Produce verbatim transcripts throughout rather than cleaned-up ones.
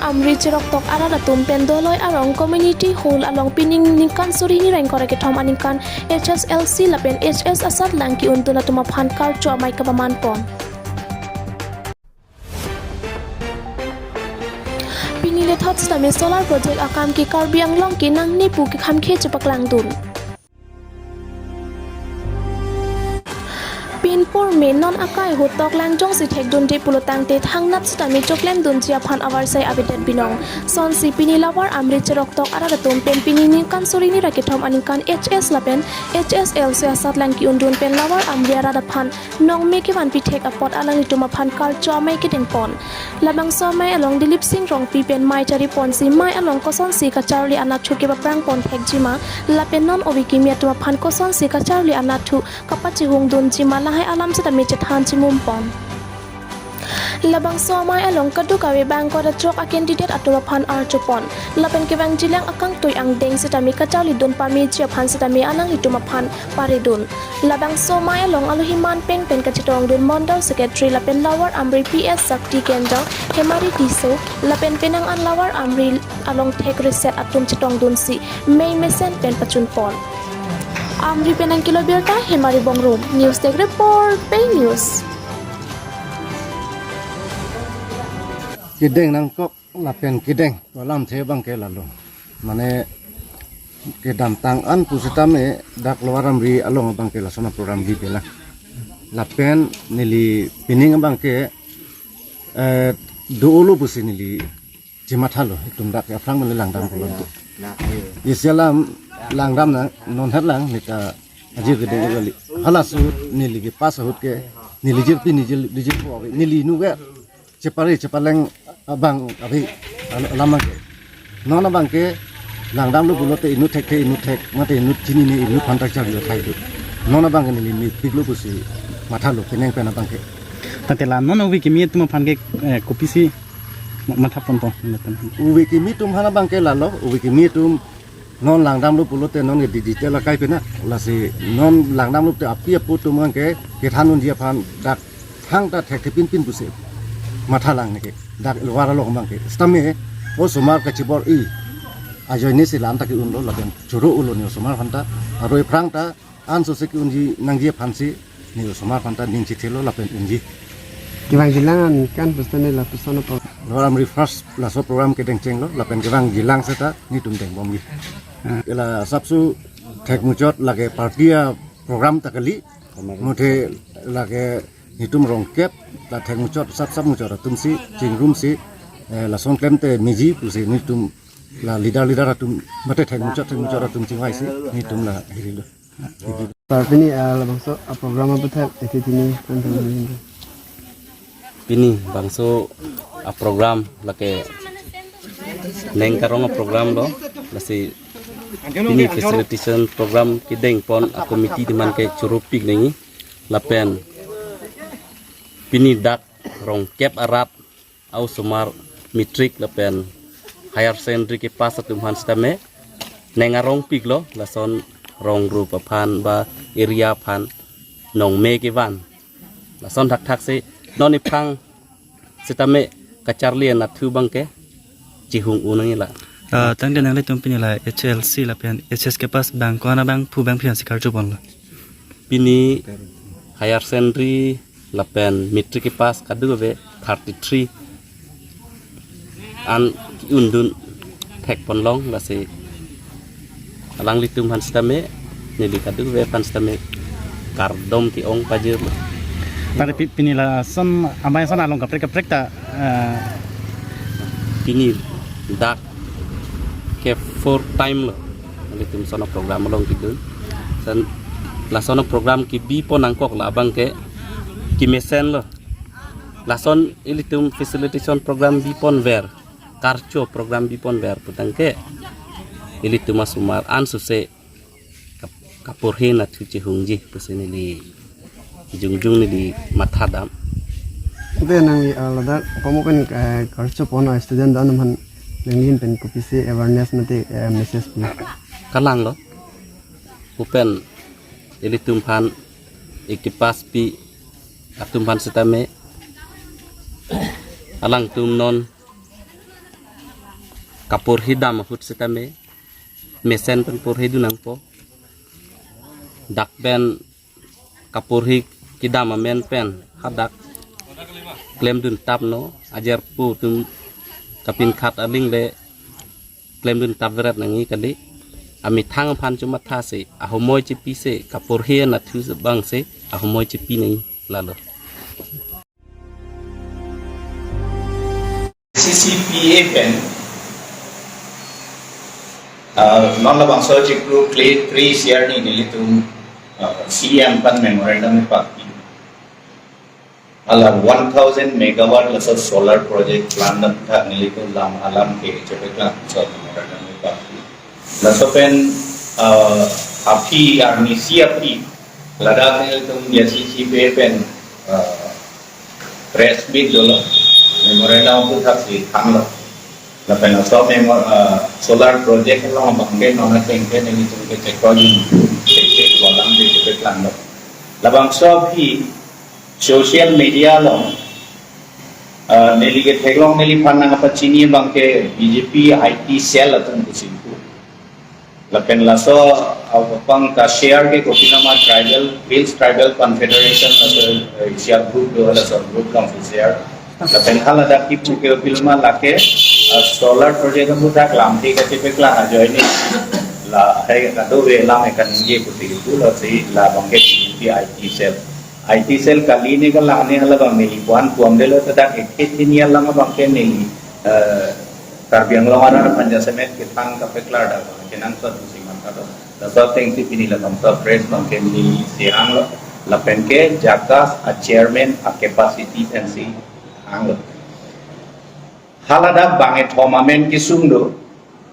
Amri cheroktok arat atum pen Doloi arong community hall along pining ningkan suri hini ra ingkoi ra kethom aningkan H S L C lapen H S asatlang ke-undun atum aphan karcho amei kapaman pon. Pini lethot sitame solar project akam ke Karbi Anglong ke nangne pu kekhamkhe chepaklangdun. Pinpur me non akai ahut toklang jongsi thekdunde pulotangte thangnat sitame choklemdunji aphan avarsai avedet binong. Sonsi pini Lower Amri cheroktok arat atum pen pining ningkan suri hini ra kethom aningkan H S lapen H S L C asatlang ke-undun pen Lower Amri arat aphan nongme kevanpi thek apot alanglitum aphan karcho amei kedengpon. Labangso amei along Dilip Sing Rongpi pen mei chariponsi mei along kosonsi kacharli anatthu kepaprang pon thekjima, lapen non ove kimi atum aphan kosonsi kacharli anatthu kapachihungdunjima lahai alam sitame chethan chimum pon. Labangso amei along kadokave bangkot achok a-candidate atum aphan archopon. Lapen kevangjilang akangtui angdeng sitame kacharlidun pameji aphan sitame alanglitum aphan paridun. Labangso amei along alohi manpeng pen kachetongdun Mondol Secretary lapen Lower Amri P S Sakti Kendra, Hemari Tisso, lapen penang an Lower Amri along thek reset atum chetongdunsi mei mesen pen pachunpon. Amri pen nangkelo birta Hemari Bongrung, News Desk Report, Pei News. Kedeng nangkok lapen kedeng alamthe abangke lalo. Mane kedamtang an pusitame dak Lower Amri along abangke lason a-program bibe lang. Lapen neli pining abangke, eh, do-olo pusi neli chemathalo, itum dak aphrang mane langdam pulo. Isi alam langdam nang non het lang neta ajir kedeng kali. Hala ahut neli kepass ahut ke neli jirpi neli jir, neli jirpo ave, neli inut ke chepare chepaleng abang ave al-, alam ke. Non abangke langdamlo pulote inut thekthe inut thek, mate inut chinine inut aphan ta charli thai do. Non abangke neli mepiklo pusi mathalo penang pen abangke. Tangte la non ove kimi atum aphan ke, eh, kopisi ma-, matha ponpo? Ove kimi atum aphan abangke lalo, ove kimi atum non langdamlo pulote non ke digital akai pena, lasi non langdamlo te api apo atum abangke kethan unji aphan dak thangta thekthe pinpin pusi mathalang neke dak Lower along abangke. Sitame osomar kachibor-i ajoine si lam ta ke-unlo lapen choro-olo ne osomar aphanta, aroi aphrang ta ansose ke-unji nangji aphansi ne osomar aphanta ning chithelo lapen unji. Kevangjilang aningkan pusitame lapuson apor. Lower Amri first laso program kedengchenglo lapen kevangjilang seta netum dengbomji. Ah. Ila sapso thekmuchot lake party a-program ta kali. Muthe lake netum rongkep ta thekmuchot sap sap muchot atumsi chingrumsi, eh, lason klemte meji pusi netum la leader leader atum mate thekmuchot thekmuchot atum chingvaisi netum la hirilo. Par pini, ah, labangso a-program aputhak isi pini kan pini. Pini bangso a-program lake neng karong a-program lo, lasi pini facilitation program kedengpon a-committee atum aphan ke choropik nangji lapen pini dak rongkep arat a-osomar matric lapen higher secondary kepass atum aphan sitame neng arongpiklo, lason rong group aphan ba area aphan nongme kevan. Lason thakthak si non iphrang sitame kacharli anatthu abangke chihung un nangji la. Ah, tangte nanglitum pini la H L C lapen H S kepass bang ko-an abangphu bangphi ansi karcho ponlo? Pini higher secondary lapen matric kepass kadokave thirty three an undun thekponlong, lasi alanglitum aphan sitame neli kadokave aphan sitame kardom ke-ong pajirlo. Tangte pi-, pini lason amei ason along kaprek kaprek ta, eh, pini dak ke four time lo nelitum lason a-program along kedun. Lason, lason a-program kebipon nangkok la abangke kemesenlo. Lason ilitum facilitation program biponver, karcho program biponver putangke ilitum asomar ansose kap-, kaporhe anatthu chihungji pusi neli jongjong neli mathadam. Ante nangli, ah, ladak komo pen, eh, karchopon a-student do-an aphan nangli ahin pen kopisi awareness mate, eh, message pi? Kalanglo. Lapen ilitum aphan, e-kepasspi atum aphan sitame alangtum non kaporhi dam ahut sitame mesen pen porhi dun nangpo. Dak pen kaporhi kedam amen pen hadak klemdun tap non, ajar pu atum kapinkhat aling le klemdun tap veret nangji kali. Amethang aphan chomatha si ahomoi chepi si kaporhi anatthu abang si ahomoi chepi nangji lalo. C C P A pen, uh, non labangso chiklo kre-, kre-isi arni nelitum, uh, C M pen memorandum pakpi. Hala one thousand megawatt laso solar project plan dam thak nelitum lam alam ke chepeklang so memorandum pakpi. Laso pen, uh, aphi arnisi aphi ladak nelitum ya C C P A pen, uh, press meet dolo, memorandum pu thak si thanlo. Lapen laso memo, uh, solar project along abangke non ateng ke nelitum ke chekoi, chek chek walang di chepeklang lo. Labangso aphi social media along, uh, neli ketheklong neliphan nangpachini abangke B J P I T cell atum pusi pu. Lapen laso, uh, apang ka share ke kopiloma tribal, Hills Tribal Confederation laso, uh, isi agroup do, laso group along si share. Lapen haladak kipu ke kopiloma lake, uh, solar project amu dak lamthe kachepeklang ajoine lahai kadokave lam ekan ningje kuti kipu lasi labangke B J P I T cell. I T cell kali ne kalang ne halabang neli puan puam delo, ladak ekthe thini alam abangke neli, eh, Karbi Anglong arat aphan jasemet kethang kapeklar dak abang kenangsot pusi matha do. Laso ateng si pini labangso press abangke neli si hanglo. Lapen ke JACAS a chairman a capacity pensi hanglo. Haladak bangkethom amen kesung do.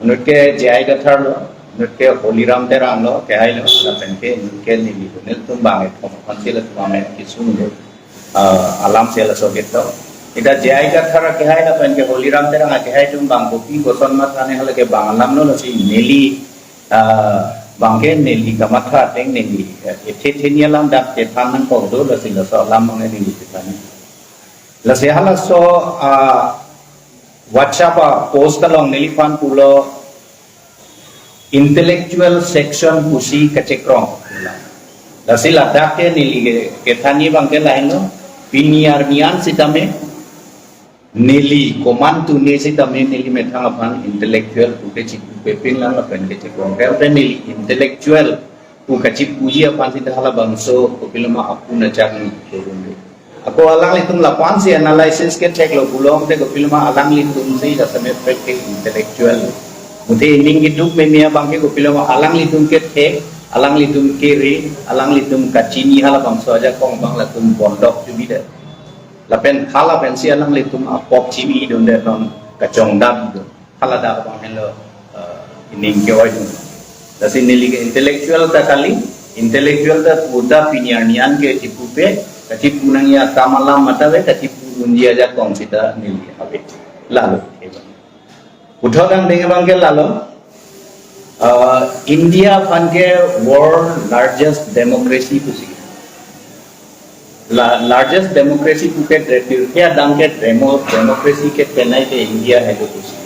Inut ke J I Kathar lo, inut ke Holiram Terang lo, kehai lo, lapen ke inut ke neli lo, nelitum bangkethom aphan si latum amen kesung do. Ah, alam si laso ketok. Ita J I Kathar kehai lapen ke Holiram Terang kehai atum bang kopi koson matha ne, hala ke bang alam lo, lasi neli, ah, bangke neli kamatha ateng neli, eh, ekthe thini alam dak kethan nangkok do, lasi laso alam abang neli kethan. Lasi halaso, ah, WhatsApp a post along neliphan pulo intellectual section pusi kachekrong. Lasi ladak ke neli ke, kethanji abangke lahenlo, pini arni an sitame neli komantu ne sitame neli methang aphan intellectual pu ke chipu pepin lang lapen ke chekrong. Kaya neli intellectual pu kachipuji aphan sita halabangso kopiloma apun achak ni turun de. Ako alanglitum lapu-an si analysis kethek lo, pulote kopiloma alanglitum si jasemet pek ke intellectual. Mute ining keduk meme abangke kopiloma alanglitum kethek, alanglitum kere, alanglitum kachini halabangso ajakong abang latum bondok chubida. Lapen halapen si alanglitum apop chibi dun de, non kachongdam dun. Haladak abang henlo, eh, ining ke-oi dun. Lasi neli ke intellectual ta kali, intellectual ta puta pini arni an ke chipupe, kachipu nangji akam alam matha ave, kachipu unji ajakong sita neli ave. Lalo. Puthot angdeng abangke lalo, eh, India aphan ke world largest democracy pusi. La largest democracy puke de pirthe adang ke demo, democracy ke penai ke India helo pusi.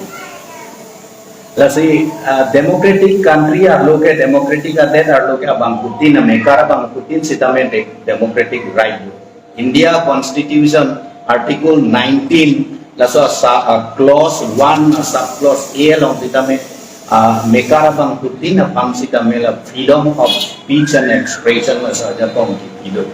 Lasi, ah, democratic country arlo ke, democratic adet arlo ke abangphutin, amekar abangphutin sitame de-, democratic right do. India Constitution Article nineteen laso sa, ah, clause one, ah, sub clause A along sitame, ah, mekar abangphutin aphan sitame la freedom of speech and expression laso ajakong kipi do.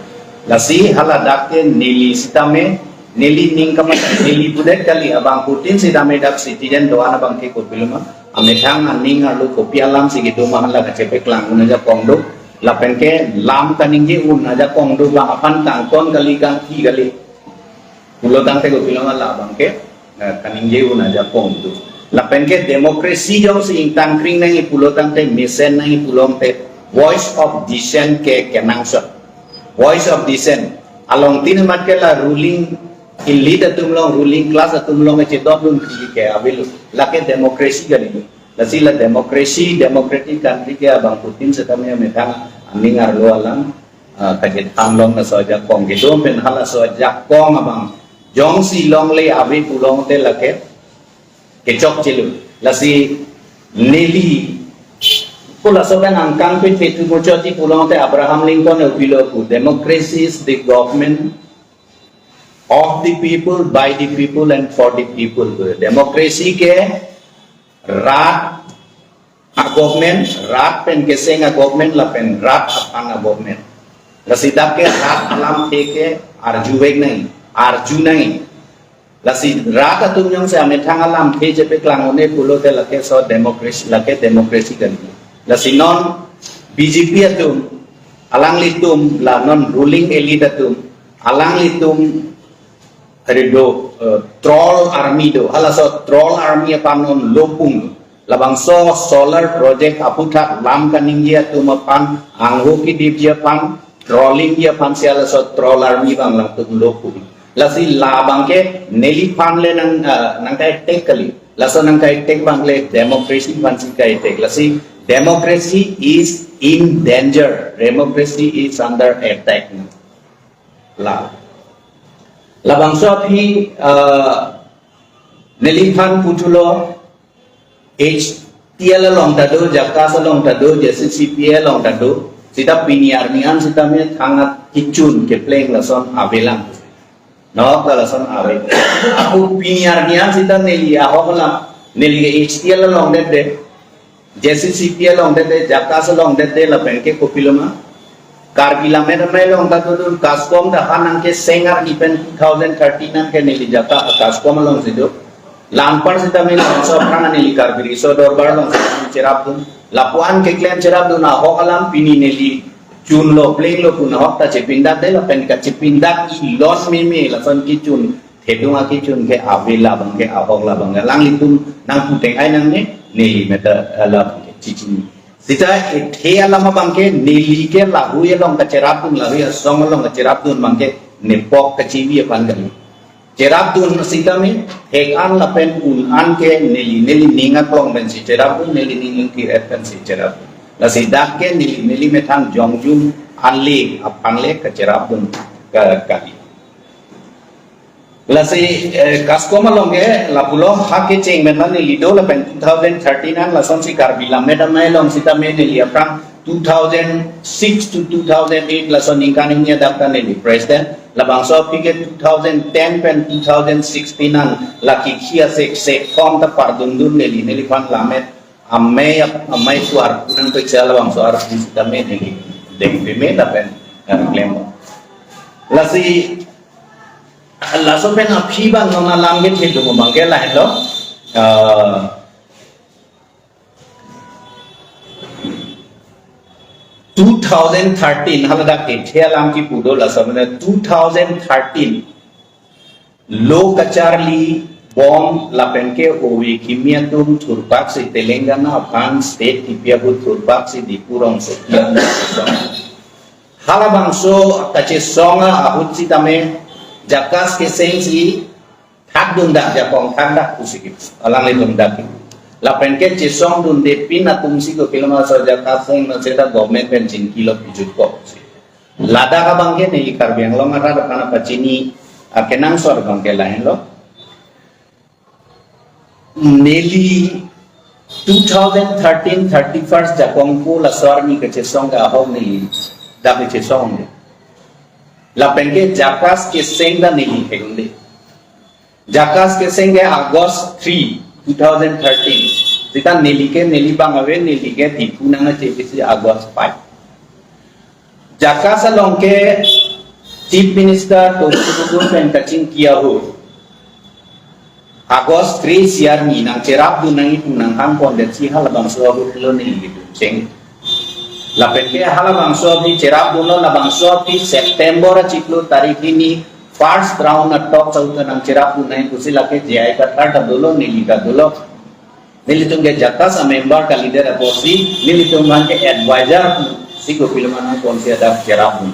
Lasi haladak ke neli sitame, neli ning kamatha, neli pudet kali, abangphutin sitame dak citizen do-an abangke kopiloma, amethang aning arlo kopi alam si kedo ma hala kachepeklang un ajakong do. Lapen ke lam kaningje un ajakong do, bang aphan kangton kali kangthi kali. Pulo tangte kopiloma labangke, eh, kaningje un ajakong do. Lapen ke democracy jongsi ingtangkring nangji pulo tangte, mesen nangji pulote voice of dissent ke kenangsot. Voice of dissent. Alongtin amat ke la ruling elite atum along, ruling class atum along echedondun ke avelo. Lake democracy kali. Lasi la democracy, democratic country ke abangphutin sitame amethang aning arlo alam, ah, kachethan long laso ajakong kedo pen halaso ajakong abang jongsi longle ave pulote lake kechokche lo. Lasi neli ko laso kan angkang pen petu muchoti pulote Abraham Lincoln opilo pu, "Democracy is the government of the people, by the people and for the people." Democracy ke rat a-government, rat pen keseng a-government lapen rat aphan a-government. Lasi dak ke rat alamthe ke arjuvek nangji, arju nangji. Lasi rat atum jongsi amethang alamthe chepeklang un-e pulote lake so democracy, lake democracy kali. Lasi non B J P atum, alanglitum, la non ruling elite atum, alanglitum, hari do, eh, troll army do, halaso troll army aphan non lopung. Labangso solar project aphuthak lam kaningje atum aphan, angho kidipji aphan, trolling ji aphan si halaso troll army abang langtum lopung. Lasi labang ke neliphan le nang, eh, nangkai-attack kali. Laso nangkai-attack abang le democracy aphan si kai-attack. Lasi democracy is in danger. Democracy is under attack. La. Labangso aphi, eh, neliphan puthulo, H T L along ta do, JACAS along ta do, J C C P A along ta do, sita pini arni an sitame thangnat kechun kepleng lason avelang. Nahok ta lason ave. Ako pini arni an sita neli ahok alam, neli ke H T L along det det, J C C P A along det det, JACAS along det det lapen ke kopiloma. Karbi Lammet Amei along ta dodun, KASCOM ta ha nangkeseng arni pen two thousand thirteen an ke neli JACAS, KASCOM alongsi do. La anpar sitame labangso aphrang neli Karbi Riso Dorbar alongsi cherapdun. Lapu-an keklem cherapdun ahok alam pini neli chunlo plenglo pu nahok ta chepindakde lapen kachepindak-i lon meme lason kechun, thedung akechun ke ave labang ke ahok labang ke alanglitum nangputeng ai nangne neli meta labang ke chichini. Sita ethe alam abang ke neli ke lahui along kacherapdun, lahui asong along kacherapdun abang ke nepok kachivi aphan kali. Cherapdun sitame thek-an lapen un-an ke neli, neli ning aklong pensi cherapdun, neli ning ingkir-et pensi cherapdun. Lasi dak ke neli, neli methang jongjung ale aphan le kacherapdun ka, kali. Lasi, eh, KASCOM along ke lapulo ha kecheng pen neli do lapen two thousand thirteen an lasonsi Karbi Lammet Amei along sitame neli aphrang two thousand six to two thousand eight lason ningkan hini adap ta neli president. Labangso aphi ke two thousand ten pen two thousand sixteen an lake khi asek sek form ta pardundun neli, neliphan Lammet Amei ap-, amei pu arpu nangpekchal labangso arpu sitame neli dengpeme lapen, eh, klem. Lasi laso pen aphi abang non alam ke thil dum abang ke lahenlo. Eh, two thousand thirteen, haladak ke thia alam kipu do, laso pen two thousand thirteen lo kacharli bom lapen ke ove kimi atum thurpaksi Telangana aphan state kipi ahut thurpaksi Diphu rongsopi halabangso kachesong ahut sitame JACAS kesengsi thakdun dak, jakong thakdak pusi kipu, alanglitum dak kipu. Lapen ke chesongdunde pin atumsi kopiloma so JACAS seng na seta government pen chingkilo pijutkok pusi. Ladak abang ke neli Karbi Anglong arat aphan pachini akenangsot abang ke lahenlo. Neli two thousand thirteen thirty-first jakong pu laso arni kachesong ke ahok neli dak kachesong de. Lapen ke JACAS keseng ta neli thengde. JACAS keseng ke August three, two thousand thirteen. Sita neli ke, neli bang ave, neli ke Diphu nangchepisi August five. JACAS along ke Chief Minister Tuliram Ronghang pen kachingki ahut August three isi arni nangcherapdun nangji pu nanghang pondet si halabangso ahut lo neli dun cheng. Lapen ke halabangso aphi cherapdunlo, labangso aphi September achiklo tarik hini first round atok chauta nangcherapdun nangji pusi lake J I Kathar ta dolo, neli ta dolo. Nelitum ke JACAS amember kalidet apotsi nelitum abang ke advisor si kopiloma nangponsi adak cherapdun.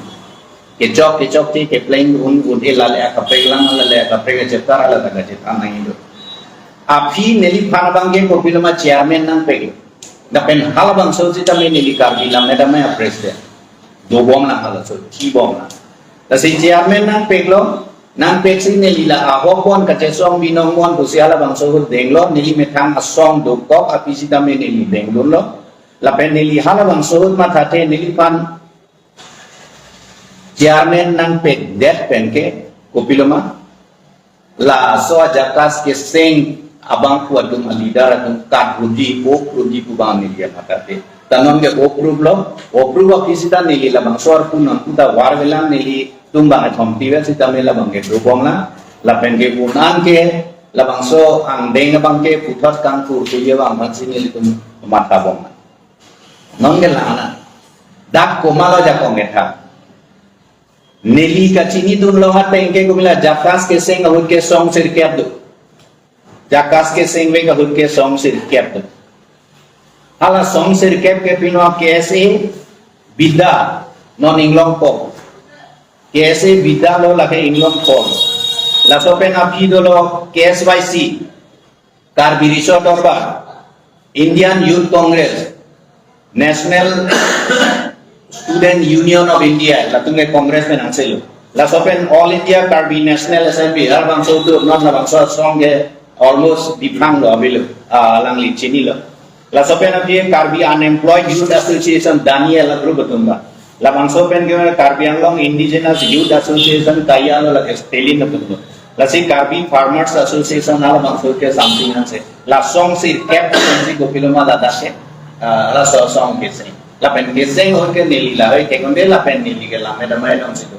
Kechok kechok ti kepleng un un e lale akaprek lang, lale akaprek achetar, lale akachetar nangji do. Aphi neliphan abang ke kopiloma chairman nangpek. Lapen halabangso sitame neli Karbi Lammet Amei apresident dobomlang, halaso thibomlang. Lasi chairman nangpeklo, Nangpek si neli la ahok bon kachesong binong bon pusi halabangso ahut denglo, neli methang asong dokok aphi sitame neli dengdunlo. Lapen neli halabangso ahut mathathe neliphan chairman nangpekdet penke kopiloma, laso ajakas keseng abangphu atum, a leader atum kat rudi, ok rudi pu abang neli mathathe. Ta non ke ok rup lo, ok rup aphi sita neli labangso arpu nangputa warvelang, nelitum abang ethom tivel sitame labang ke dobomlang. Lapen ke unan ke labangso angdeng abang ke puthot kangthur tuye abang aphansi nelitum mathabomlang. Non ke la-an. Dak komatlo ajakong ketha. Neli kachinidunlo ateng ke kopilo, jakas keseng ahut ke song sirkep do. Jakas keseng vek ahut ke song sirkep do. Hala song sirkep ke pino K S A Bidya, non inglongpo. K S A Bidya lo, lake inglongpo. Laso pen aphi dolo K S Y C, Karbi Riso Dorbar, Indian Youth Congress, National Student Union of India, latum ke Congress pen angselo. Laso pen All India Karbi National Assembly, halabangso do, non labangso asong ke almost diphang lo avelo, ah, alangli chinilo. Laso pen aphi Karbi Unemployed Youth Association, Daniel a group atum abang. Labangso pen ke Karbi Anglong Indigenous Youth Association, Kaya lo, lake Stalin atum lo. Lasi Karbi Farmers Association, halabangso ke something anse. La song sirkep pensi kopiloma ladak ke, ah, laso song keseng. Lapen keseng ahut ke neli lahai thekonde, lapen neli ke lam damai damsi do.